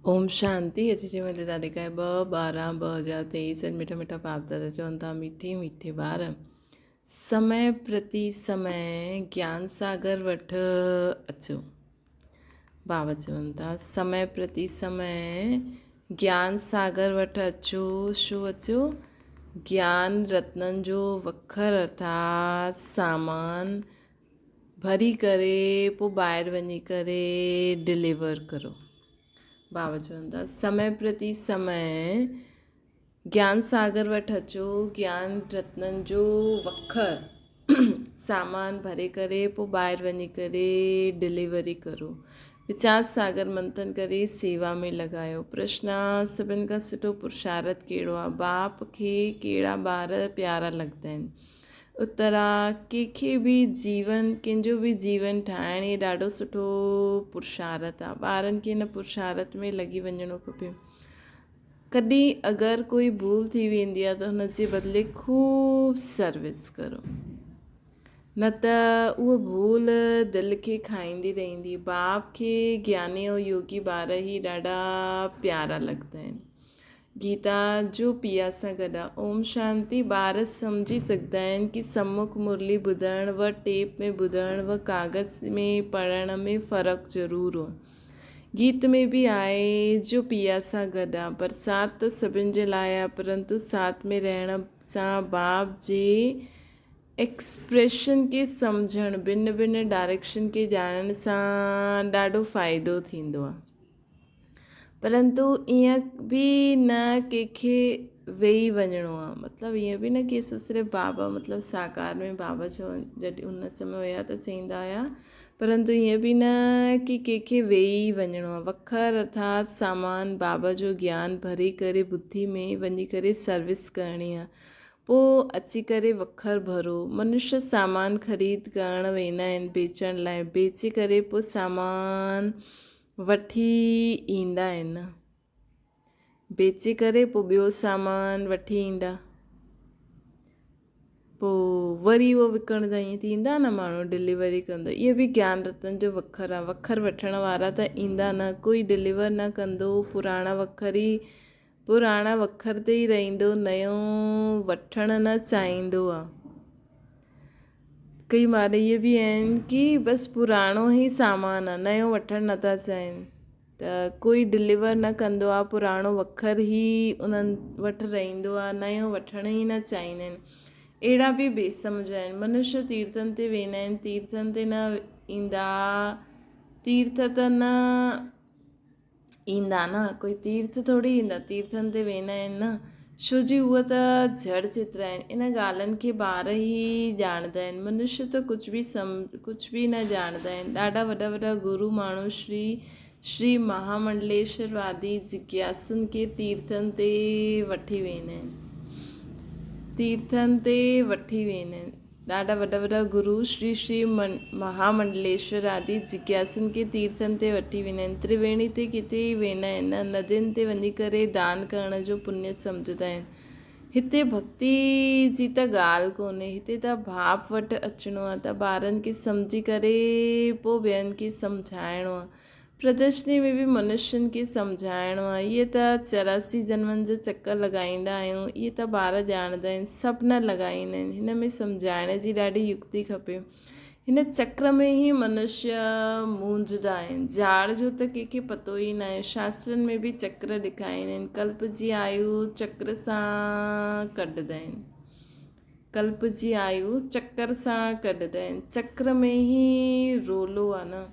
اوم شانتي اچي جي ملي تاريخ آهي 2/12/2023 اڄ مٺا مٺا باپ دادا چون ٿا مٺي مٺي ٻار سمي پرتي سمي گيان ساگر وٺ اچو بابا چون ٿا سمي پرتي سمي گيان ساگر وٺ اچو شو اچو گيان رتنن جو وکر ارٿات سامان ڀري ڪري پوء ٻاهر وڃي ڪري ڊليور ڪرو. بابا چون ٿا سمي پرتي سمي گيان ساگر وٽ اچو گيان رتنن جو وکر سامان ڀري ڪري پوء ٻاهر وڃي ڪري ڊليوري ڪرو. ويچار ساگر منٿن ڪري سيوا ۾ لڳايو. پرشن سڀن کان سٺو پرشارت ڪهڙو آ؟ باپ کي ڪهڙا ٻار پيارا لڳندا آهن؟ اترا، ڪنهن کي به جيون، ڪنهن جو به جيون ٺاهڻ هي ڏاڍو سٺو پرشارت آ. ٻارن کي هن پرشارت ۾ لڳي وڃڻو کپي. ڪڏهن اگر ڪوئي ڀول ٿي ويندي آ ته هن جي بدلي خوب سروس ڪرو. نه ته اها ڀول دل کي کائيندي رهندي. باپ کي گياني ۽ يوگي ٻار ئي ڏاڍا پيارا لڳندا آهن. گيتا جو پيا سان گڏ آ. اوم شانتي ٻار سمجهي سگهندا آهن ڪي سمک مرلي ٻڌڻ و ٽيپ ۾ ٻڌڻ و ڪاغذ ۾ پڙهڻ ۾ فرق ضرور هو. گيت ۾ به آهي جو پيا سان گڏ آ. برسات ته سڀن جي لاء آ پرنتو ساٿ ۾ رهڻ سان باپ جي ايڪسپريشن کي سمجهڻ ڀن ڀن ڊائريڪشن کي ڄاڻڻ سان ڏاڍو فائدو ٿيندو آ. پرنتو ائين به نه ڪنهن کي ويهي وڃڻو آهي مطلب ائين به نه ڪي اسان صرف بابا مطلب ساڪار ۾ بابا جو جڏهن ان سمي هيا ته چئيندا هيا پرنتو ائين به نه ڪي ڪنهن کي ويهي وڃڻو آهي وکر ارٿات سامان بابا جو گيان ڀري ڪري ٻڌي ۾ وڃي ڪري سروس ڪرڻي آهي پوء اچي ڪري وکر ڀرو. منشيه سامان خريد ڪرڻ ويندا آهن بيچڻ لاء بيچي ڪري پوء سامان وٺي ايندا آهن. بيچي ڪري پوء ٻيو سامان وٺي ايندا. پوء وري اهو وڪڻندا ائين ٿيندا نه ماڻهو ڊليوري ڪندو. اهو به گيان رتن جو وکر آهي. وکر وٺڻ وارا ته ايندا نه ڪوئي ڊليور نه ڪندو پراڻا وکر ئي پراڻا وکر تي ئي رهندو نيو وٺڻ نه چاهيندو آهي. ڪئي ٻار اهي به آهن ڪي بس پراڻو ئي سامان آهي نيو وٺڻ نٿا چاهين ته ڪوئي ڊليور نه ڪندو آهي پراڻو وکر ئي انهن وٽ رهندو آهي نيو وٺڻ ئي نه چاهيندا آهن اهڙا به بي سمجهه آهن منشيه تيرٿن تي ويندا آهن تيرٿن تي نه ايندا تيرٿ ته نه ايندا نه، ڪوئي تيرٿ ٿوري ايندا، تيرٿن تي ويندا آهن نه، ڇو جي اهي ته جڙ چتر آهن، ان ڳالهن کي ٻار ئي ڄاڻندا آهن، منشيه ته ڪجهه به سم ڪجهه به نه ڄاڻندا آهن، ڏاڍا وڏا وڏا گرو ماڻهو شري شري مهامنڊليشور وادي جگياسن کي تيرٿن تي وٺي ويندا آهن، تيرٿن تي وٺي ويندا آهن. ڏاڍا وڏا وڏا گرو شري شري مهامنڊليشور آدي جگياسن کي تيرٿن تي وٺي ويندا آهن. ترويڻي تي ڪٿي ئي ويندا آهن نه ندين تي وڃي ڪري دان ڪرڻ جو پڃ سمجهندا آهن. هتي ڀڳتي جي ته ڳالهه ڪونهي. هتي ته ڀاپ وٽ اچڻو آهي ته ٻارن کي سمجهي ڪري پوء ٻين کي سمجهائڻو آهي. پردرشني ۾ به منشين کي سمجهائڻو آهي. اهي ته 84 جنمن جا چڪر لڳائيندا آهيون. اهي ته ٻار ڄاڻندا آهن. سڀ نه لڳائيندا آهن. هن ۾ سمجهائڻ جي ڏاڍي يڪتي کپي. هن چڪر ۾ ئي منشيه مونجهندا آهن. جاڙ جو ته ڪنهن کي پتو ئي ناهي. شاسترن ۾ به چڪر ڏيکاريندا آهن. ڪلپ جي آيو چڪر سان ڪڍندا آهن. ڪلپ جي آيو چڪر سان ڪڍندا آهن. چڪر ۾ ئي رولو آ نه.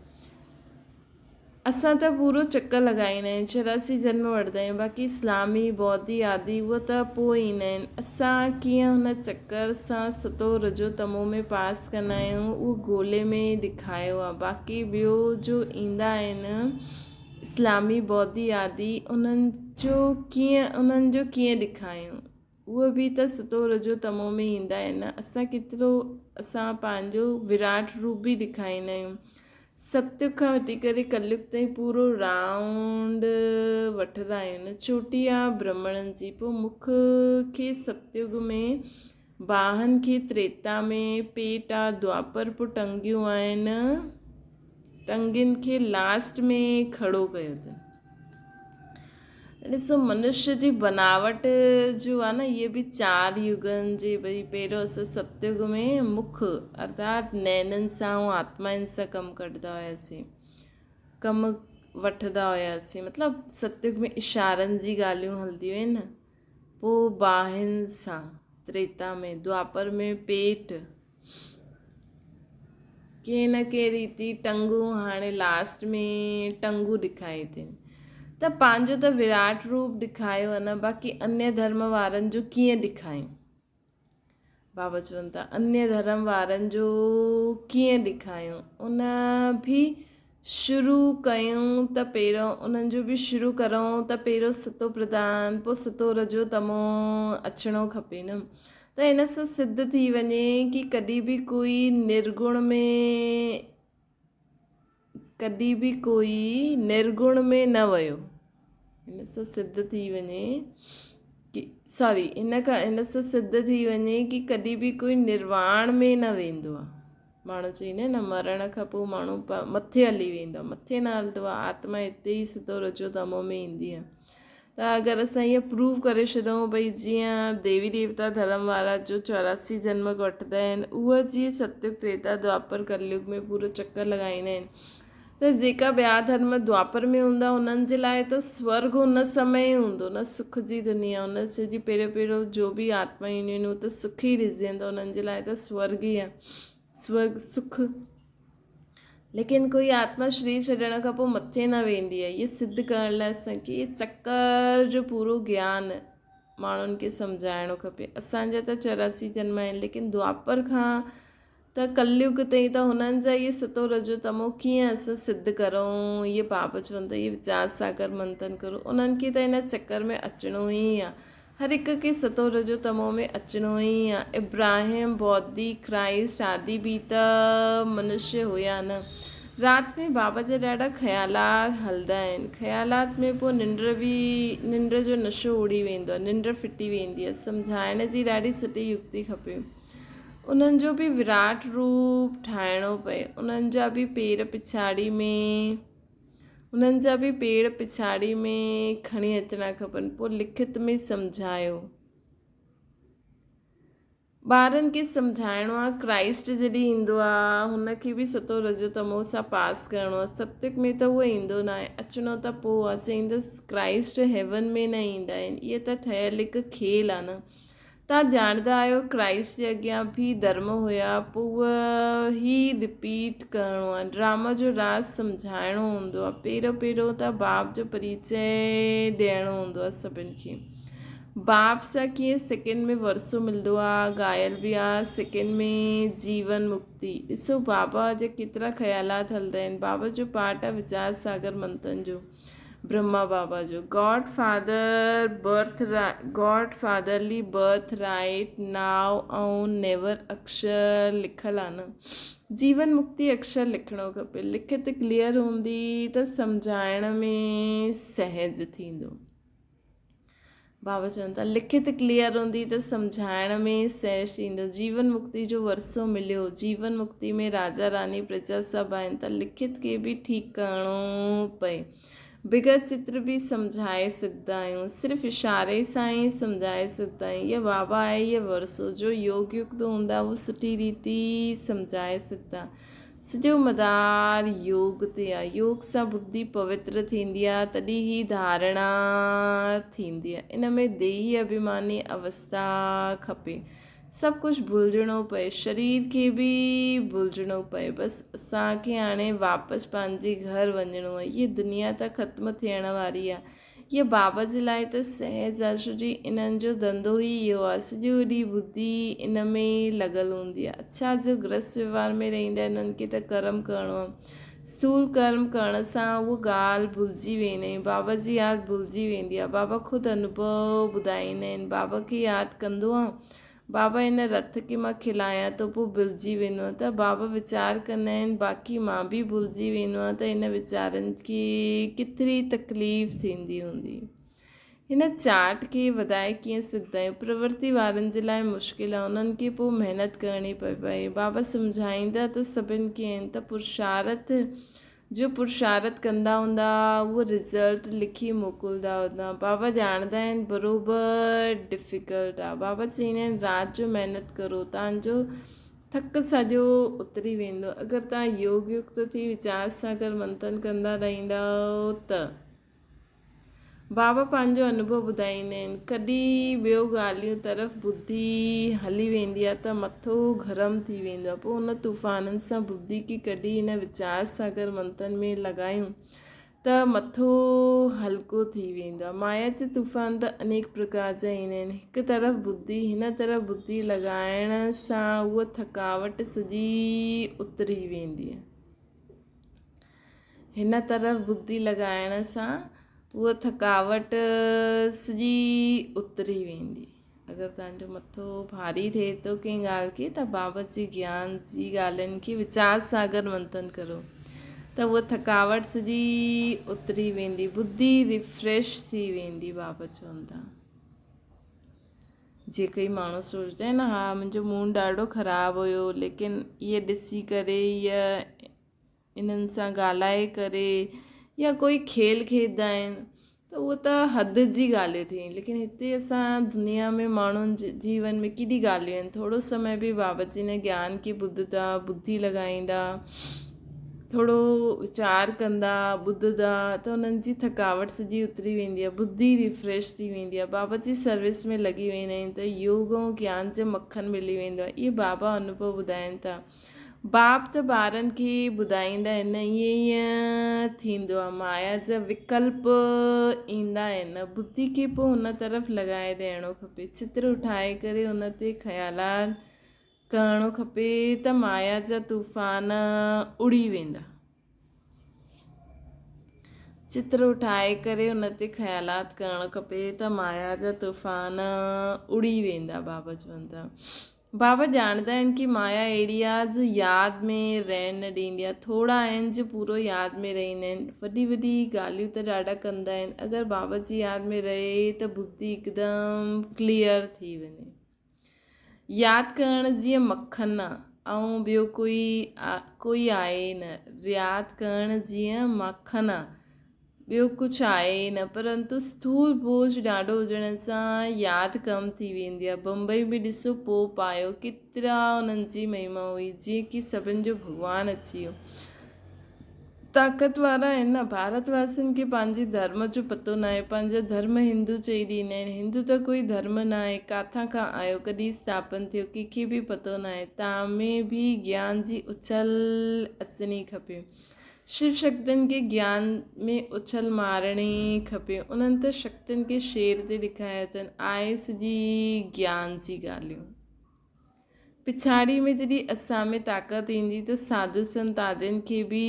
اسان ته پورو چڪر لڳائيندا آهيون، 84 جنم وٺندا آهيون، باقي اسلامي، بودي آدي اهي ته پوء ايندا آهن. اسان ڪيئن هن چڪر سان ستو رجو تمو ۾ پاس ڪندا آهيون اهو گولي ۾ ڏيکايو آ. باقي ٻيو جو ايندا آهن اسلامي، بودي آدي انهن جو ڪيئن انهن جو ڪيئن ڏيکايون. اهي به ته ستو رجو تمو ۾ ايندا آهن نه. اسان ڪيترو اسان پنهنجو وراٽ روپ به ڏيکاريندا آهيون. ستيگ کان وٺي ڪري ڪليگ تائين پورو رائونڊ وٺندا آهيون نه. چوٽي آ برهمڻن جي پوء مک کي ستيگ ۾ باهن کي تريتا ۾ پيٽ آ دوآپر پوء ٽنگيون آهن ٽنگين کي لاسٽ ۾ کڙو ڪيو اٿن. ته ڏسو منشيه جي بناوٽ جو آ نه اهي به چار يگن جي ڀئي پهريون اسان ستيگ ۾ مک ارٿات نينن سان ۽ آتمائن سان ڪم ڪڍندا هياسين ڪم وٺندا هياسين مطلب ستيگ ۾ اشارن جي ڳالهيون هلنديون آهن پوء باهن سان تريتا ۾ دوآپر ۾ پيٽ ڪنهن نه ڪنهن ريتي ٽنگون هاڻي لاسٽ ۾ ٽنگون ڏکائي اٿن ته پنهنجو ته وراٽ روپ ڏکايو نه باقي انيه ڌرم وارن جو ڪيئن ڏکايون بابا چون ٿا انيه ڌرم وارن جو ڪيئن ڏکايون ان به شروع ڪيون ته پهريون انهن جو به شروع ڪرون ته پهريون ستو پرڌان پوء ستو رجو تمو اچڻو کپي نه ته ان سان سڌ ٿي وڃي ڪي ڪڏهن به ڪوئي نرگڻ ۾ ڪڏهن به ڪوئي نرگڻ ۾ نه ويو ان سان سڌ ٿي وڃي ڪي سوري ان کان ان سان سڌ ٿي وڃي ڪي ڪڏهن به ڪوئي نرواڻ ۾ نه ويندو آهي ماڻهو چئيندا آهن نه مرڻ کان پوء ماڻهو مٿي هلي ويندو آهي مٿي نه هلندو آهي آتما هتي ئي سڌو رجو تمو ۾ ايندي آهي ته اگر اسان اهو پروو ڪري ڇڏون ڀئي جيئن ديوي ديوتا ڌرم وارا جو 84 جنم وٺندا آهن اهي جيئن ستيگ تريتا دوآپر ڪليگ ۾ پورو چڪر لڳائيندا آهن ته جيڪا ٻيا ڌرم دوآپر ۾ هوندا انهن جي لاء ته سورڳ ان سمي ئي هوندو نه سک جي دنيا ان سڄي پهريون پهريون جو به آتما اينديون آهن هو ته سک ئي ڏسنديون آهن ته انهن جي لاء ته سورڳ ئي آهي سورڳ سک ليڪن ڪوئي آتما شرير ڇڏڻ کان پوء مٿي نه ويندي آهي اهي سڌ ڪرڻ لاء اسان کي چڪر جو پورو گيان ماڻهن کي سمجهائڻو کپي اسان جا ته 84 جنم آهن ليڪن دوآپر کان ته ڪليگ تائين ته هنن جا اهي ستو رجو تمو ڪيئن اسان سڌ ڪرون، اهي پاپ چون ته اهي ويچار ساگر منٿن ڪرو، انهن کي ته هن چڪر ۾ اچڻو ئي آ. هر هڪ کي ستو رجو تمو ۾ اچڻو ئي آ. ابراهيم، بودي، ڪرائسٽ آدي به ته منشيه هيا نه. رات ۾ بابا جا ڏاڍا خيالات هلندا آهن. خيالات ۾ پوء ننڊ به ننڊ جو نشو اڙي ويندو آ، ننڊ ڦٽي ويندي آ. سمجهائڻ جي ڏاڍي سٺي يڪتي کپي. انهن جو به وراٽ روپ ٺاهڻو پئي. انهن جا به پير پڇاڙي ۾ انهن جا به پير پڇاڙي ۾ کڻي اچڻا کپن. پوء لکت ۾ سمجهايو. ٻارن کي سمجهائڻو آ ڪرائسٽ جڏهن ايندو آ هن کي به ستو رجو تمو سان پاس ڪرڻو آ. ستيگ ۾ ته اهو ايندو ناهي اچڻو ته پوء آ. چئيندس ڪرائسٽ هيون ۾ نه ايندا آهن. اهي ته ٺهيل هڪ کيل آ نه. توهان ڄاڻندا آهيو ڪرائسٽ جي اڳيان به ڌرم هيا پوء هي رپيٽ ڪرڻو آهي ڊراما جو راز سمجهائڻو هوندو آهي پهريون پهريون ته باپ جو پريچي ڏيڻو هوندو آهي سڀن کي باپ سان ڪيئن سيڪنڊ ۾ ورثو ملندو آهي گايل به آهي سيڪنڊ ۾ جيون مڪتي ڏسو بابا جا ڪيترا خيالات هلندا آهن بابا جو پاٺ آهي ويچار ساگر منٿن جو برهما بابا جو god father birth god fatherly birth right now ۽ never اڪشر لکيل آ نه جيون مڪتي اڪشر لکڻو کپي لکت ڪليئر هوندي ته سمجهائڻ ۾ سهج ٿيندو بابا چون ٿا لکت ڪليئر هوندي ته سمجهائڻ ۾ سهج ٿيندو جيون مڪتي جو ورثو مليو جيون مڪتي ۾ راجا راني پرجا سڀ آهن ته لکت کي به ٺيڪ ڪرڻو پئي بغير چتر به سمجهائي سگهندا آهيون صرف اشاري سان ئي سمجهائي سگهندا آهيون هيء بابا آهي هيء ورثو جو يوگ يڪت هوندا اهو سٺي ريتي سمجهائي سگهندا سڄو مدار يوگ تي آ. يوگ سان ٻڌي پوتر ٿيندي آ، تڏهن هي ڌارڻا ٿيندي آ. ان ۾ ديهي اڀيماني اوستا کپي. سڀ ڪجهه ڀلجڻو پئي. شرير کي به ڀلجڻو پئي. بس اسان کي هاڻي واپس پنهنجي گهر وڃڻو آ. هيء دنيا ته ختم ٿيڻ واري آ. هيء بابا جي لاء ته سهج آ، ڇو جي انهن جو ڌنڌو ئي اهو آ، سڄو ڏينهن ٻڌي ان ۾ ئي لڳل هوندي آ. اڇا جو گرهست وهنوار ۾ رهندا آهن انهن کي ته ڪرم ڪرڻو آ. اسٿول ڪرم ڪرڻ سان اهو ڳالهه ڀلجي ويندا آهيون. بابا جي ياد ڀلجي ويندي آ. بابا خود انوڀو ٻڌائيندا آهن. بابا کي ياد ڪندو آ. بابا هن رٿ کي مان کلايان ٿو پوء ڀلجي ويندو آهيان ته بابا ويچار ڪندا آهن باقي مان به ڀلجي ويندو آهيان ته هن ويچارن کي ڪيتري تڪليف ٿيندي هوندي. هن چارٽ کي وڌائي ڪيئن سگهندا آهيون؟ پرورتي وارن جي لاء مشڪل آهي انهن کي پوء محنت ڪرڻي پئي پئي. بابا سمجهائيندا ته سڀن کي آهن ته پرشارٿ جو پرشارت ڪندا هوندا اهو رزلٽ لکي موڪلدا هوندا. بابا ڄاڻندا آهن بروبر ڊفيڪلٽ آ. بابا چئيندا آهن رات جو محنت ڪرو تان جو ٿڪ سڄو اتري ويندو. اگر تان يوگ يڪت ٿي ويچار سان اگر منٿن ڪندا رهندؤ ته. بابا پنهنجو انوڀو ٻڌائيندا آهن. ڪڏهن ٻيو ڳالهيون طرف ٻڌي هلي ويندي آهي ته مٿو گرم ٿي ويندو آهي. پوء ان طوفانن سان ٻڌي کي ڪڍي هن ويچار ساگر منٿن ۾ لڳايون ته مٿو هلڪو ٿي ويندو آهي. مايا جا طوفان ته انيڪ پرڪار جا ايندا آهن. هڪ طرف ٻڌي هن طرف ٻڌي لڳائڻ سان اها ٿڪاوٽ سڄي اتري ويندي آهي. هن طرف ٻڌي لڳائڻ سان اها ٿڪاوٽ سڄي اتري ويندي. اگر توهان جو مٿو ڀاري ٿئي ٿو ڪنهن ڳالهه کي ته بابا جي گيان جي ڳالهين کي ويچار سان اگر منٿن ڪرو ته اها ٿڪاوٽ سڄي اتري ويندي، ٻڌي ريفريش ٿي ويندي. بابا چون ٿا. جيڪي ماڻهو سوچدا آهن ها منهنجو موڊ ڏاڍو خراب هيو ليڪن اهي ڏسي ڪري يا انهن سان ڳالهائي ڪري يا ڪوئي کيل کيڏندا آهن ته اهو ته حد جي ڳالهيون ٿي ويون ليڪن هتي اسان دنيا ۾ ماڻهن جي جيون ۾ ڪيڏي ڳالهيون آهن ٿورو سمي به بابا جي هن گيان کي ٻڌندا ٻڌي لڳائيندا ٿورو ويچار ڪندا ٻڌندا ته انهن جي ٿڪاوٽ سڄي اتري ويندي آهي ٻڌي ريفريش ٿي ويندي آهي بابا جي سروس ۾ لڳي ويندا آهن ته يوگ ۽ گيان جو مکن ملي ويندو آهي اهي بابا انوڀو ٻڌائين ٿا باپ ته ٻارن کي ٻڌائيندا آهن ائين ائين ٿيندو آهي مايا جا وڪلپ ايندا آهن ٻڌي کي پوء ان طرف لڳائي ڏيڻو کپي چتر اٺائي ڪري ان تي خيالات ڪرڻو کپي ته مايا جا طوفان اڙي ويندا. چتر ٺاهي ڪري ان تي خيالات ڪرڻ کپي ته مايا جا طوفان اڙي ويندا. بابا چون ٿا. بابا ڄاڻندا آهن ڪي مايا اهڙي آهي جو ياد ۾ رهڻ نه ڏيندي آهي. ٿورا آهن جو پورو ياد ۾ رهندا آهن. وڏي وڏي ڳالهيون ته ڏاڍا ڪندا آهن. اگر بابا جي ياد ۾ رهي ته ٻڌي هڪدم ڪليئر ٿي وڃي. ياد ڪرڻ جيئن مکن آ ۽ ٻيو ڪوئي ڪوئي آهي ئي نه. رياد ڪرڻ جيئن مکن آ ٻيو ڪجهه آهي ئي نه. پرنتو اسٿول بوجهه ڏاڍو هجڻ سان ياد ڪم ٿي ويندي آ. بمبئي ۾ ڏسو پوپ آيو ڪيترا انهن جي مهما هئي جيئن ڪي سڀن جو ڀڳوان اچي ويو. طاقت وارا آهن نه. ڀارت واسين کي پنهنجي ڌرم جو پتو ناهي. پنهنجا ڌرم هندو چئي ڏيندا آهن. هندو ته ڪوئي ڌرم ناهي. ڪاٿان کان آيو، ڪڏهن اسٿاپن ٿيو، ڪنهن کي به پتو ناهي. تان ۾ به گيان جي اڇل اچڻي کپي. شو شڪتين کي گيان ۾ اڇل مارڻي کپي. انهن ته شڪتين کي شعر تي لکايا اٿن. آهي سڄي گيان جي ڳالهيون. پڇاڙي ۾ جڏهن اسان ۾ طاقت ايندي ته ساڌو سنت آدين کي به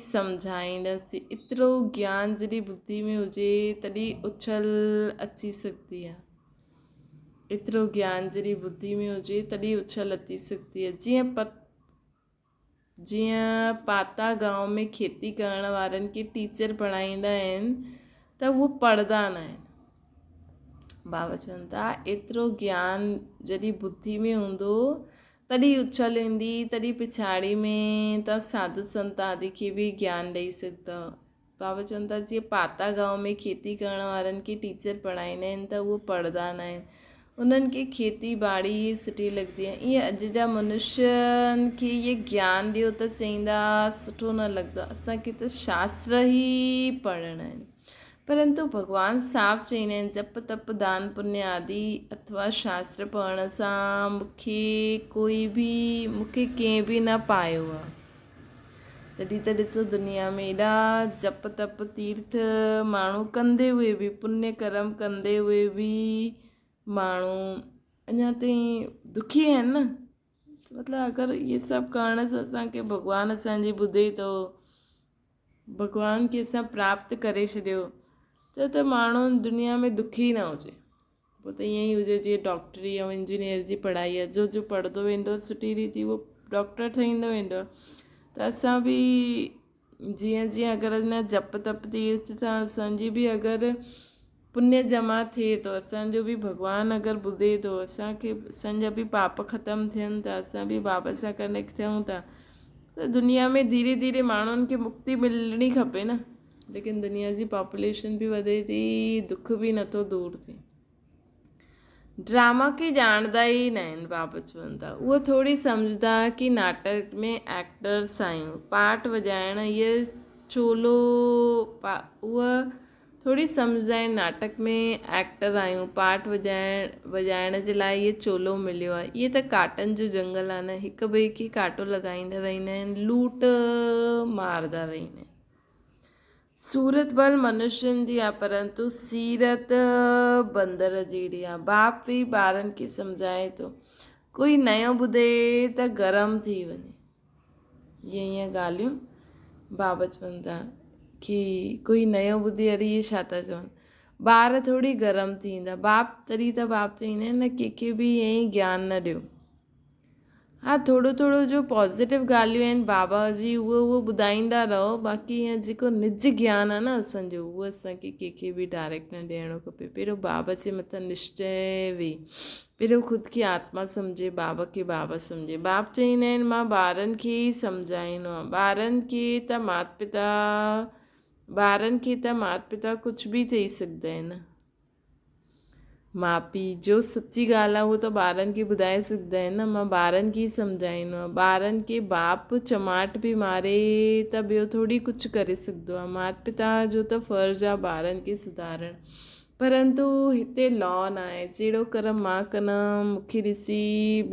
سمجهائينداسين. ايترو گيان جڏهن ٻڌي ۾ هجي تڏهن اڇل اچي سگهندي آهي. ايترو گيان جڏهن ٻڌي ۾ هجي تڏهن اڇل اچي سگهندي آهي. جيئن پت جيئن پاتا گانو ۾ کيتي ڪرڻ وارن کي ٽيچر پڙهائيندا آهن ته هو پڙهندا نه آهن. بابا چون ٿا ايترو گيان جڏهن ٻڌي ۾ هوندو تڏهن اڇل ايندي تڏهن پڇاڙي ۾ توهان ساڌو سنت آدي کي به گيان ڏئي سگهندؤ. بابا چون ٿا جيئن پاتا گانو ۾ کيتي ڪرڻ وارن کي ٽيچر پڙهائيندا آهن ته اهو پڙهندا نه آهن انهن کي کيتي ٻاڙي ئي سٺي لڳندي آهي ائين اڄ جا منشين کي اهي گيان ڏيو ته چئيندا سٺو نه لڳندو آهي اسان کي ته شاستر ئي پڙهڻا آهن پرنتو ڀڳوان صاف چئيندا آهن جپ تپ دان پڃ آدي اٿوا شاستر پڙهڻ سان مون کي ڪوئي به مون کي ڪنهن به نه پايو آهي. تڏهن ته ڏسو دنيا ۾ ايڏا جپ تپ تيرٿ ماڻهو ڪندي هئي به پڃ ڪرم ڪندي هئي به ماڻهو اڃا تائين دکي آهن نه مطلب اگر اهي سڀ ڪرڻ سان اسان کي ڀڳوان اسان جي ٻڌي ٿو ڀڳوان کي اسان پراپت ڪري ڇڏيو ته ته ماڻهو دنيا ۾ دکي نه هجي. پوء ته ائين ئي هجي جيئن ڊاڪٽري ۽ انجنيئر جي پڙهائي آهي جو جو پڙهندو ويندو سٺي ريت اهو ڊاڪٽر ٺهيندو ويندو ته اسان به جيئن جيئن اگر اڃا جپ تپ تيرٿ سان اسانجي به اگر پڃ جمع ٿئي ٿو اسانجو به ڀڳوان اگر ٻڌي ٿو اسانکي اسانجا به پاپ ختم ٿين ٿا اسان به بابا سان ڪنيڪٽ ٿيون ٿا. ته دنيا ۾ ڌيري ڌيري ماڻهن کي مڪتي ملڻي کپي نه، ليڪن دنيا جي پاپوليشن به وڌي ٿي، دک به نٿو دور ٿئي. ڊراما کي ڄاڻندا ئي نه آهن بابا چون ٿا. اهو ٿوري سمجهندا ڪي ناٽڪ ۾ ايڪٽرس آهيون، پارٽ وڄائڻ هيء چولو اهو ٿوري سمجهندا آهن ناٽڪ ۾ ايڪٽر آهيون، پارٽ وڄائڻ وڄائڻ جي لاء هيء چولو مليو آهي. اهي ته ڪاٽن جو جنگل آهي نه، هڪ ٻئي کي ڪاٽو لڳائيندا رهندا آهن، لوٽ ماردا رهندا آهن. صورت ڀل منشين جي آ پرنتو سيرت بندر جهڙي آ. باپ به ٻارن کي سمجهائي ٿو. ڪوئي نيو ٻڌي ته گرم ٿي وڃي. اهي ائين ڳالهيون باب چون ٿا ڪي ڪوئي نيو ٻڌي اري اهي ڇا ٿا چون. ٻار ٿوري گرم ٿيندا. باپ تڏهن ته باپ چئيندا آهن نه ڪنهن کي به ائين گيان نه ڏيو. ها ٿورو ٿورو جو پازيٽو ڳالهيون آهن بابا جي اهو اهو ٻڌائيندا رهو باقي ائين جيڪو نج گيان آهي نه اسان جو اهو اسان کي ڪنهن کي به ڊائريڪٽ نه ڏيڻو کپي پهريون بابا جي مٿان نشچي ويهي پهريون خود کي آتما سمجهي بابا کي بابا سمجهي باپ چئيندا آهن مان ٻارن کي ئي سمجهائيندو آهيان ٻارن کي ته مات پتا ٻارن کي ته مات پتا ڪجهه به چئي سگهندا آهن ماء پيء جو سچي ڳالهه آهي اهو ته ٻارن کي ٻڌائي سگهندا آهن نه مان ٻارن کي ئي سمجهائيندو آهيان ٻارن کي باپ چماٽ به ماري ته ٻيو ٿوري ڪجهه ڪري سگهندو آهي مات پتا جو ته فرض آهي ٻارن کي سڌارڻ پرنتو هتي لا نه آهي جهڙو ڪرم مان ڪندم مون کي ڏسي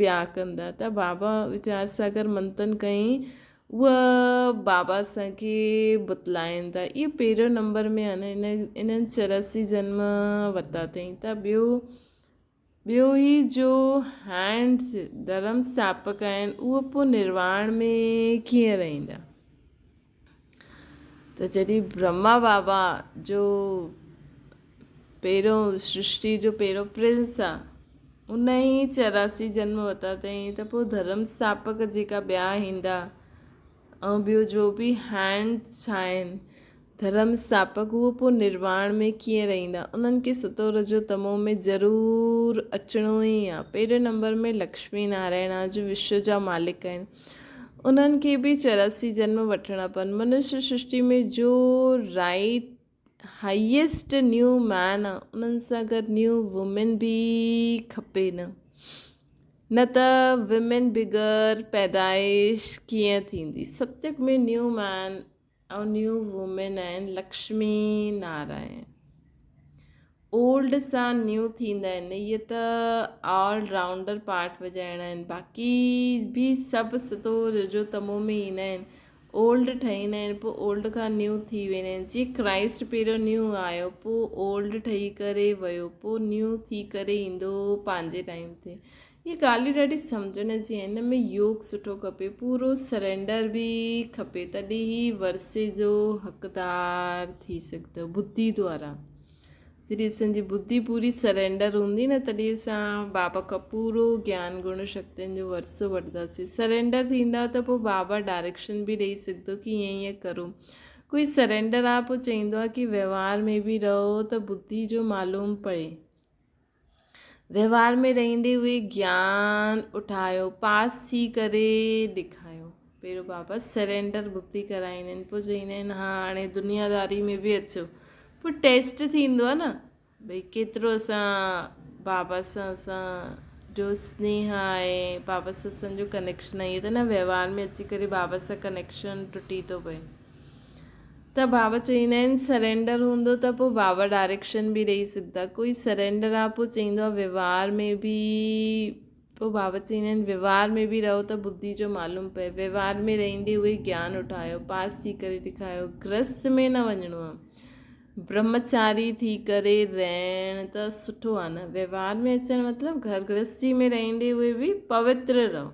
ٻيا ڪندا ته بابا ويچار منٿن ڪئي اها بابا اسان کي بتلائين ٿا. اهو پهريون نمبر ۾ آهي نه ان انهن 84 جنم ورتا اٿئين ته ٻيو ٻيو هي جو هينڊز ڌرم اسٿاپڪ آهن اهو پوء نرواڻ ۾ ڪيئن رهندا ته جڏهن برهما بابا جو پهريون سرشٽي جو پهريون پرنس آ ان ئي 84 جنم ورتا اٿئين ته پوء ڌرم اسٿاپڪ جيڪا ٻيا ايندا ۽ ٻيو جو به هينڊس آهن ڌرم اسٿاپڪ اهو پوء نرواڻ ۾ ڪيئن رهندا انهن کي ستو رجو تمو ۾ ضرور اچڻو ئي آ پهريون نمبر ۾ لڪشمي نارائڻ آ جو وشو جا مالڪ آهن انهن کي به 84 جنم وٺڻا پون منشي سرشٽي ۾ جو رائيٽ هائيسٽ نيو مين آ انهن سان گڏ نيو وومين به کپي نه نه ته وومين بغير پيدائش ڪيئن ٿيندي ستيگ ۾ نيو مين ۽ نيو وومين آهن لڪشمي نارائڻ اولڊ سان نيو ٿيندا آهن اهي ته آل رائونڊر پارٽ وڄائڻا آهن باقي به سڀ ستو رجو تمو ۾ ايندا آهن اولڊ ٺهيندا آهن پوء اولڊ کان نيو ٿي ويندا آهن جيئن ڪرائسٽ پهريون نيو آيو پوء اولڊ ٺهي ڪري ويو پوء نيو ٿي ڪري ايندو پنهنجي ٽائيم تي اهي ڳالهيون ڏاڍي سمجهڻ جي آهن هن ۾ يوگ سٺو کپي پورو سرينڊر به کپي تڏهن ئي ورثي جو حقدار ٿي سگهندو ٻڌي دوارا جڏهن اسان جي ٻڌي پوري سرينڊر هوندي نه تڏهن اسان بابا کان پورو گيان گڻ شڪتين جو ورثو وٺنداسين. سرينڊر ٿيندا ته پوء بابا ڊائريڪشن به ڏئي سگهندو ڪي ائين ائين ڪرو. ڪوئي سرينڊر آ پوء چئيندو آ ڪي وهنوار ۾ به رهو ته ٻڌي جو معلوم پئي. وهنوار ۾ رهندي اهي گيان اٺايو پاس ٿي ڪري ڏيکايو. پهريون بابا سرينڊر ٻڌي ڪرائيندا آهن پوء چئيندا آهن ها هاڻي دنياداري ۾ به اچو. پوء ٽيسٽ ٿيندو آهي نه ڀئي ڪيترو اسان بابا سان اسان جو سنيهه آهي بابا سان اسان جو ڪنيڪشن آهي ائين ته نه وهنوار ۾ اچي ڪري بابا سان ڪنيڪشن ٽٽي ٿو پئي ته بابا چئيندا آهن سرينڊر هوندو ته پوء بابا ڊائريڪشن به ڏئي سگهندا ڪوئي سرينڊر آهي پوء چئيندو آهي وهنوار ۾ به پوء بابا چئيندا آهن، وهنوار ۾ به رهو ته ٻڌي جو معلوم پئي. وهنوار ۾ رهندي اهي گيان اٺايو، پاس ٿي ڪري ڏيکايو. گرهست ۾ نه وڃڻو آهي. برهمچاري ٿي ڪري رهڻ ته سٺو آهي نه. وهنوار ۾ اچڻ مطلب گهر گرهستي ۾ رهندي اهي به پوتر رهو.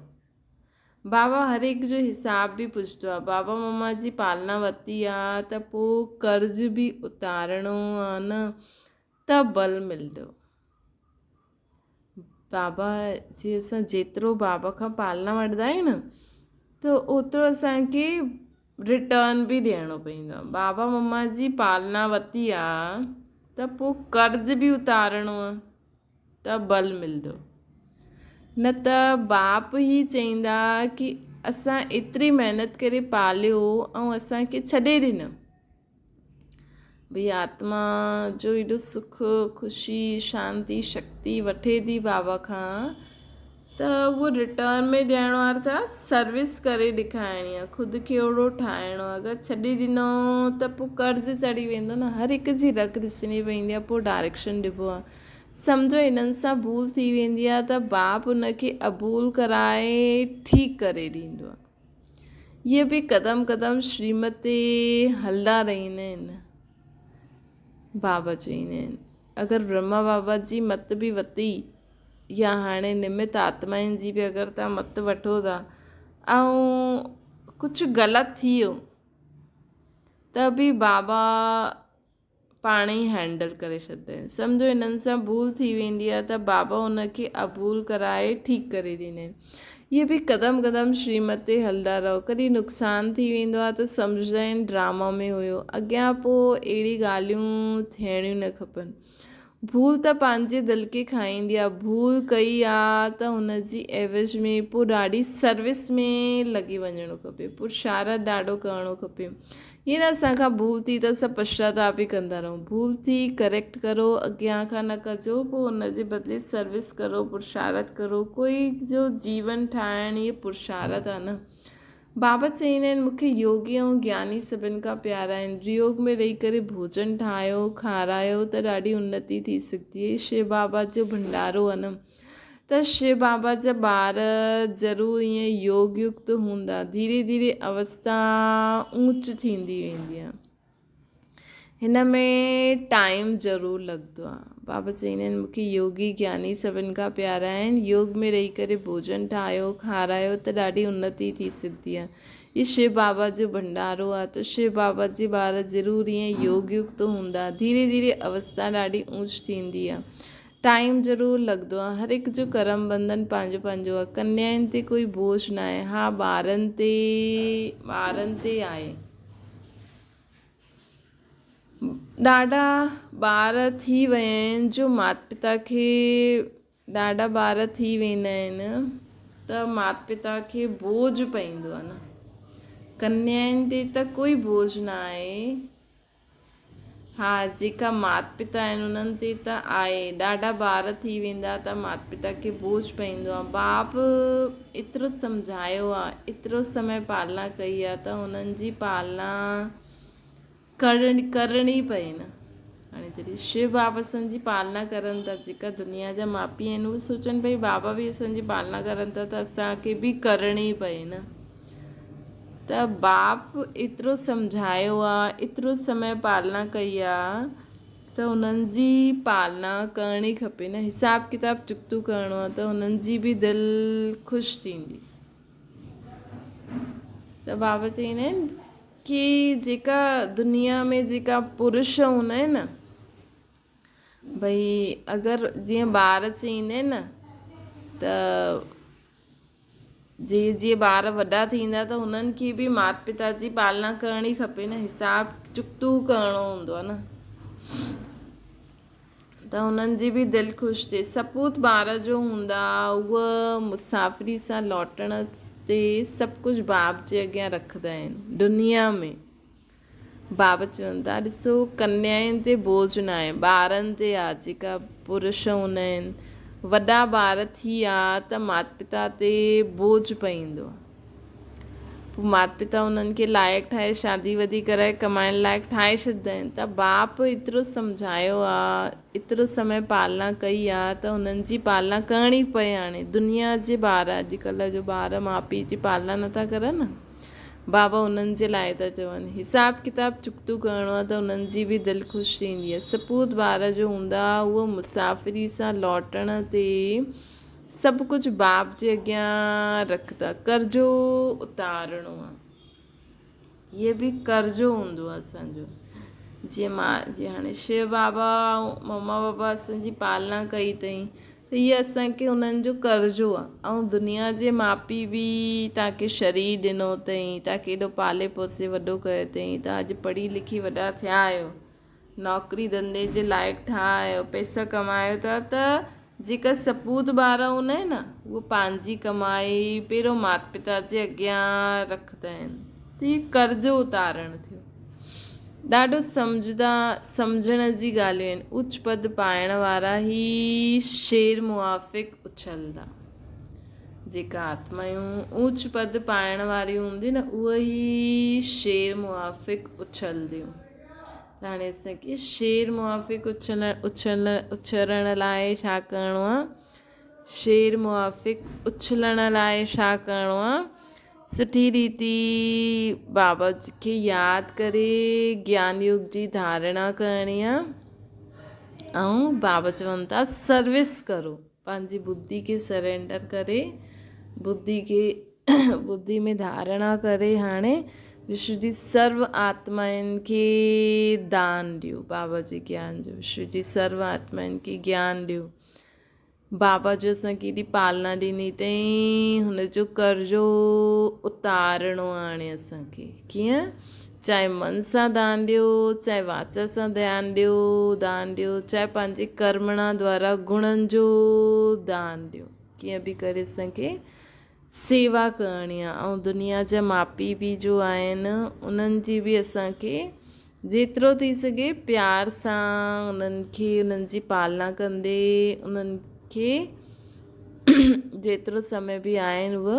بابا هر هڪ جو حساب به پڇندو آهي. بابا مما جي پالنا ورتي آهي ته پوء قرض به اتارڻو آهي نه ته بل ملندو. بابا جي اسان جيترو بابا کان پالنا وٺندا آهيون نه ته اوترو اسانکي ريٽرن به ڏيڻو پوندو آهي بابا مما جي پالنا ورتي آهي ته پوء قرض به اتارڻو آهي ته ٻل ملندو نه ته باپ ئي چئيندا ڪي اسان ايتري محنت ڪري پاليو ۽ اسان کي ڇڏي ڏنو. ڀئي آتما جو ايڏو سک، خوشي، شانتي، شڪتي وٺي ٿي بابا کان ته اهو ريٽرن ۾ ڏيڻ وارو ته سروس ڪري ڏيکارڻي آهي خود کي اهڙو ٺاهڻو آهي اگر ڇڏي ڏنو ته پوء قرض چڙهي ويندو نه هر هڪ جي رڳ ڏسڻي پوندي آهي پوء ڊائريڪشن ڏبو آهي سمجهو هنن سان ڀول ٿي ويندي آهي ته باپ ان کي ابول ڪرائي ٺيڪ ڪري ڏيندو آهي. اهي به قدم قدم شريمت تي هلندا رهندا آهن. بابا چوندا آهن اگر برهما بابا جي مت به وتي يا هاڻي نمت آتمائن جي به اگر توهان مت وٺو ٿا ۽ ڪجهه غلط ٿي ويو ته به بابا پاڻ ئي هينڊل ڪري ڇڏيندا آهن. سمجهو هنن سان ڀول ٿي ويندي آهي ته بابا ان کي ابول ڪرائي ٺيڪ ڪري ڏيندا آهن. اهي به قدم قدم شريمت تي هلندا رهو. ڪڏهن نقصان ٿي ويندو آهي ته سمجهندا آهن ڊراما ۾ هيو. اڳيان پوء اهڙي ڳالهيون ٿيڻيون نه کپن. ڀول ته پنهنجي دل کي کائيندي آهي. ڀول ڪئي آ ته ان جي عيوض ۾ پوء ڏاڍي سروس ۾ لڳي وڃڻو کپي. پرشارت ڏاڍو ڪرڻو کپي. ائين نه اسان کان ڀول ٿي ته اسان پشچاتاپ ئي ڪندا رهون. ڀول ٿي ڪريڪٽ ڪرو اڳيان کان نه ڪجو پوء ان جي بدلي سروس ڪرو پرشارت ڪرو. ڪوئي جو جيون ٺاهڻ هي پرشارت آ نه. بابا چئيندا آهن، مون کي يوگي ۽ گياني سڀن کان پيارا آهن. ريوگ ۾ رهي ڪري ڀوڄن ٺاهيو، کارايو ته ڏاڍي انتي ٿي سگهندي آهي. شو بابا جو ڀنڊارو آهي نه ته شو بابا جا ٻار ضرور ائين يوگ يڪت هوندا. ڌيري ڌيري اوستا اونچ ٿيندي ويندي آهي. هن ۾ ٽائيم ضرور لڳندو آ. بابا چئيندا آهن مون کي يوگي گياني سڀن کان پيارا آهن. يوگ ۾ رهي ڪري ڀوڄن ٺاهيو کارايو ته ڏاڍي انتي ٿي سگهندي آ. هي شو بابا جو ڀنڊارو آ ته شو بابا جي ٻار ضرور ائين يوگ يڪت هوندا. ڌيري ڌيري اوستا ڏاڍي اونچ ٿيندي آ. ٽائيم ضرور لڳندو آ. هر هڪ جو ڪرم بنڌن پنهنجو پنهنجو آ. ڪنيائن تي ڪوئي بوجه ناهي. ها ٻارن تي ٻارن تي آهي. ڏاڍا ٻار ٿي ويا آهن جو مات پتا کي ڏاڍا ٻار ٿي ويندا آهن ته مات پتا کي بوجهه پوندو آهي نه ڪنيائن تي ته ڪوئي بوجهه نه آهي ها جيڪا مات پتا آهن انهن تي ته آهي ڏاڍا ٻار ٿي ويندا ته مات پتا کي بوجهه پوندو آهي باپ ايترو سمجهايو آهي ايترو سمي پالنا ڪئي آهي ته انهن جي پالنا ڪرڻي ڪرڻي پئي نه هاڻي جڏهن شو بابا اسان جي پالنا ڪرن ٿا جيڪا دنيا جا ماء پيء آهن اهي سوچن پئي بابا به اسان جي پالنا ڪرن ٿا ته اسان کي به ڪرڻي پئي نه ته باپ ايترو سمجهايو آ ايترو سمي پالنا ڪئي آ ته انهن جي پالنا ڪرڻي کپي نه حساب ڪتاب چڪتو ڪرڻو آ ته انهن جي به دل خوش ٿيندي ته بابا چئيندا آهن ڪي جيڪا دنيا ۾ جيڪا پرش هوندا آهن نه ڀئي اگر جيئن ٻار چئيندا آهن نه ته جيئن جيئن ٻار وڏا ٿيندا ته هنن کي به مات پتا جي پالنا ڪرڻي کپي نه حساب چڪتو ڪرڻو هوندو آهي نه ته هنن جي به دل خوش ٿئي سپوت ٻار جو هوندا اهي مسافري سان لوٽڻ تي سڀ ڪجهه باپ جي اڳيان رکندا آهن دنيا ۾ بابا چون ٿا، ڏسو ڪنيائن تي بوجهه ناهي، ٻارن تي آ، جيڪا پرش هوندا آهن، وڏا ٻار ٿي ويا ته مات پتا تي بوجهه پئيندو آ. پوء مات پتا انهن کي لائق ٺاهي شادي وادي ڪرائي ڪمائڻ لائق ٺاهي ڇڏيندا آهن ته باپ ايترو سمجهايو آ، ايترو سمي پالنا ڪئي آ ته انهن جي پالنا ڪرڻي پئي هاڻي دنيا جي ٻار اڄڪلهه جو ٻار ماء پيء جي پالنا نٿا ڪرن نه. بابا انهن جي لاء ٿا چون. حساب ڪتاب چڪتو ڪرڻو آهي ته انهن جي به دل خوش ٿيندي آهي. سپوت ٻار جو هوندا اهو مسافري سان لوٽڻ تي سڀ ڪجهه باپ جي اڳيان رکندا. قرضو اتارڻو آهي. هيء به قرضو هوندو آهي اسان جو. جيئن مان جيئن هاڻي شو بابا ۽ مما بابا اسان جي پالنا ڪئي اٿئي ته هي اسان کي انهن جو قرضو آ ۽ دنيا جي ماء پيء به توهان کي شرير ڏنو اٿئي توهان کي ايڏو پالي پوسي وڏو ڪيو اٿئي توهان اڄ پڙهي لکي وڏا ٿيا آهيو نوڪري ڌنڌي جي لائق ٺها آهيو پئسا ڪمايو ٿا ته جيڪا سپوت ٻار هوندا آهن نه، اهي پنهنجي ڪمائي پهريون مات پتا جي اڳيان رکندا آهن ته هي قرض اتارڻ ٿيو. ڏاڍو سمجهدا سمجهڻ جي ڳالهيون آهن. اچ پد پائڻ وارا هي شعر موافق اڇلدا. جيڪا آتمايون اوچ پد پائڻ واريون هونديون نه، اهي هي شعر موافق اڇلديون. ته هاڻي اسان کي شعر موافق اڇلڻ لاء ڇا ڪرڻو آ؟ شعر موافق اڇلڻ لاء ڇا ڪرڻو آ؟ سٺي ريتي بابا کي ياد ڪري گيان يوگ جي ڌارڻا ڪرڻي آ ۽ بابا چون ٿا سروس ڪرو پنهنجي ٻڌي کي سرينڊر ڪري ٻڌي کي ٻڌي ۾ ڌارڻا ڪري هاڻي وشو جي سرو آتمائن کي دان ڏيو بابا جي گيان جو وشو جي سرو آتمائن کي گيان ڏيو بابا جو اسان کي ايڏي پالنا ڏني اٿئي هن جو قرضو اتارڻو آهي اسان کي ڪيئن چاهي من سان دان ڏيو چاهي واچا سان ڌيان ڏيو دان ڏيو چاهي پنهنجي ڪرمڻا دوارا گڻن جو دان ڏيو ڪيئن به ڪري اسان کي سيوا ڪرڻي آ ۽ دنيا جا ماء پيء به جو آهن انهن جي به اسان کي جيترو ٿي سگهي پيار سان انهن کي انهن جي پالنا ڪندي انهن کي جيترو سمي به آهن اهي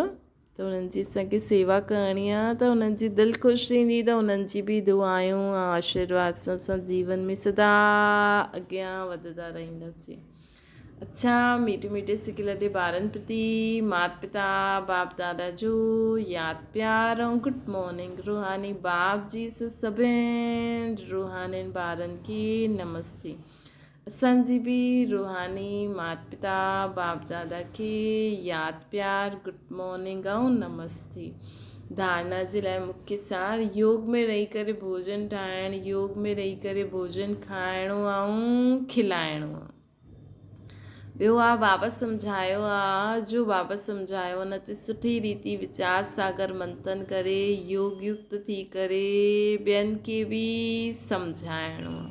ته انهن جي اسان کي سيوا ڪرڻي آ ته انهن جي دل خوش ٿيندي ته انهن جي به دعائون ۽ آشيرواد سان اسان جيون ۾ سدا اڳيان وڌندا رهنداسين. اڇا ميٺي ميٺي سڪيلڌي ٻارن پرتي مات پتا باپ دادا جو ياد پيار ۽ گڊ مارننگ روحاني باپ جي سڀن روحانين ٻارن کي نمستي اسان جي به روحاني مات پتا باپ دادا کي ياد پيار گڊ مارننگ ۽ نمستي ڌارنا جي لاء مکيه سار يوگ ۾ رهي ڪري ڀوڄن ٺاهڻ يوگ ۾ رهي ڪري ڀوڄن کائڻو ۽ کلائڻو. ٻيو آ بابت سمجهايو آ جو بابت سمجهايو ان تي سٺي ريتي ويچار ساگر منٿن ڪري يوگ يڪت ٿي ڪري ٻين کي به سمجهائڻو آ.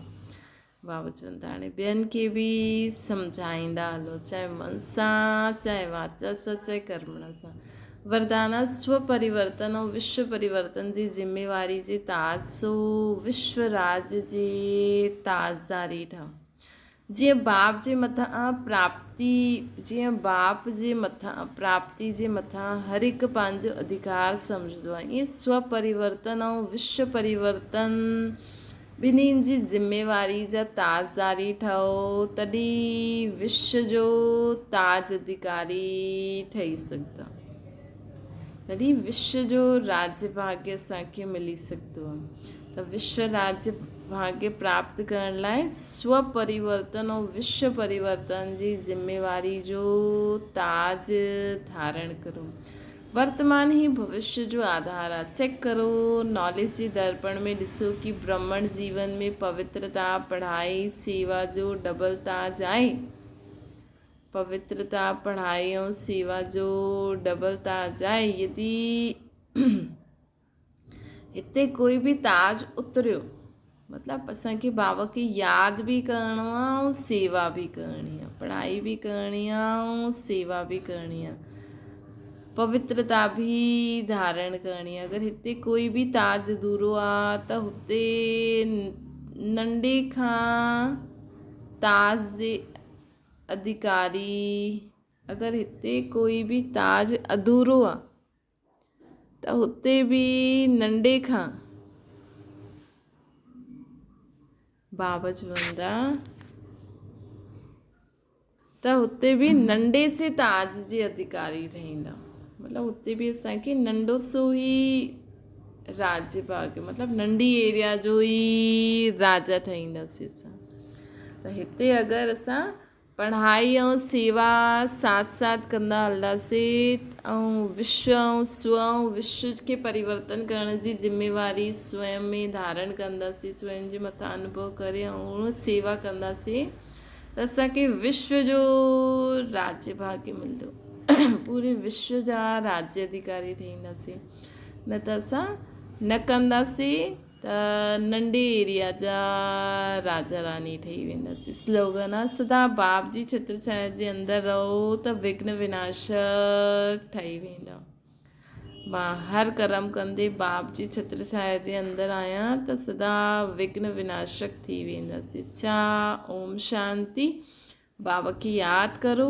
بابا چون ٿا هاڻي ٻين کي به سمجهائيندا هلو چاهي من سان چاهي واچا سان چاهي ڪرمڻ سان. وردانا سو پريورتن ۽ وشو پريورتن جي ذميواري جي تاج سو وشو راج جي تاجداري ٺهو. جيئن باپ جي مٿان پراپتي جيئن باپ جي مٿان پراپتي جي مٿان هر هڪ پنهنجو اڌڪار سمجهندو آهي ائين سو پريورتن ۽ وشو پريورتن ٻنهين جي ذميواري جا تاجداري ٺهو تڏهن وشو جو تاج اڌڪاري ٺهي سگهندا تڏهن وشو جو راجيه ڀاگيه اسان کي ملي سگهندو آهي ته وشو راجيه ڀاگيه پراپت ڪرڻ لاء سو پريورتن ۽ وشو پريورتن جي ذميواري جو تاج ڌارڻ ڪرو. ورتمان ئي ڀوشيه جو آڌار آ. چيڪ ڪرو، ناليج جي درپڻ ۾ ڏسو ڪي برهمڻ جيون ۾ پوترتا، پڙهائي، سيوا جو ڊبل تاج آهي؟ پوترتا، پڙهائي ۽ سيوا جو ڊبل تاج آهي؟ يدي هتي ڪوئي به تاج اتريو مطلب اسان کي بابا کي ياد به ڪرڻو آ ۽ سيوا به ڪرڻي آ پڙهائي به ڪرڻي آ ۽ سيوا به ڪرڻي آ پوترتا به ڌارڻ ڪرڻي آ اگر هتي ڪوئي به تاج اڌورو آ ته هتي ننڍي کان تاج جي اڌڪاري اگر هتي ڪوئي به تاج اڌورو آ ته هتي به ننڍي کان بابا چوندا ته هتي به ننڍي سي تاج جي اڌڪاري ٺهيندا مطلب هتي به اسان کي ننڍو سو ئي راج ڀاڳ مطلب ننڍي ايريا جو ئي راجا ٺهينداسين اسان ته هتي اگر اسان پڙهائي ۽ سيوا ساٿ ساٿ ڪندا هلنداسين ۽ وشو ۽ سو ۽ وشو کي پريورتن ڪرڻ جي ذميواري سوئم ۾ ڌارڻ ڪنداسين سوئم جي مٿان انوڀو ڪري ۽ سيوا ڪنداسين ته اسان کي وشو جو راجيه ڀاگيه ملندو پوري وشو جا راجيه اڌيڪاري ٺهينداسين نه ته اسان نه ڪنداسين. ته ته ننڍي ايريا جا راجا راڻي ٺهي وينداسين. سلوگن آ سدا باپ جي ڇتر ڇايا جي اندر رهو ته وگهن وناشڪ ٺهي ويندا. مان هر ڪرم ڪندي باپ جي ڇتر ڇايا جي اندر آهيان ته سدا وگهن وناشڪ ٿي وينداسين. اڇا اوم شانتي. بابا کي ياد ڪرو.